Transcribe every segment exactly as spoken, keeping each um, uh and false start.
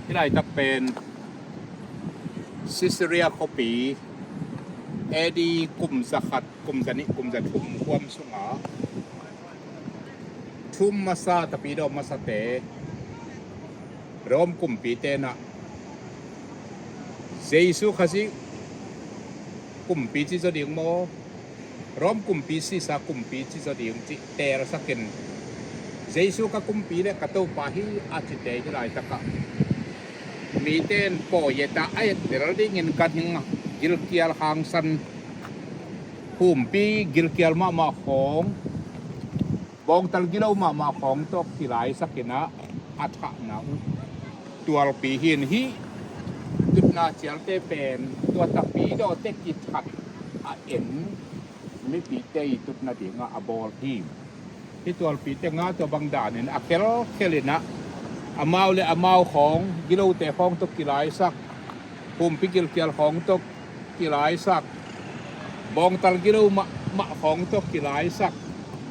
Hih laitak pen Caesarea khuapi, A D kum zakhat, kum zanih, kum zathum huam sungah thum masa, tapidaw masate, Rom kumpi tenah Jesu Khazih kumpi ci zaw ding maw, Rom kumpi Caesar kumpi ci zaw ding cih teelsakin, Jesu ka kumpi le ka Topa hi a cite hih laitakah mite in pawi et a, a et tel dingin ganhing gilkial hangsan, humpi gilkial mahmah khawng, bawngtal gilo mahmah khawng tawh kilaisakin ah a thahna uh tualpi hi in, hih tutna cialte pen tua tapidawte kithat a en mipite i tutna dingah a bawl hi. Hih tualpite nga tua bang danin a khelkhelin ah amau le amau khawng, gilote khawng tawh kilaisak, humpi gilkial khawng tawh kilaisak, bawngtal gilo mahmah khawng tawh kilaisak,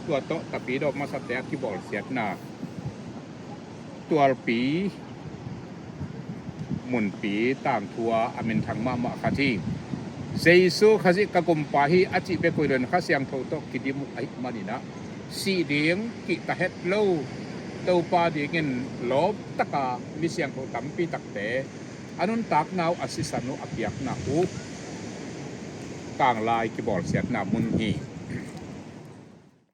tua tawh tapidaw masate a kibawlsiatna tualpi munpi tangthu-a a minthang mahmah khat hi. Jesu Khazih ka kumpa hi a cih bek uh hi loin Kha Siangtho tawh kidim uh ahih manin ah sih ding kihta het lo, Topa dingin lawptaka mi siangtho tampi takte a nuntakna uh, a sisan uh, a piakna uh kanglai kibawlsiatna mun hi.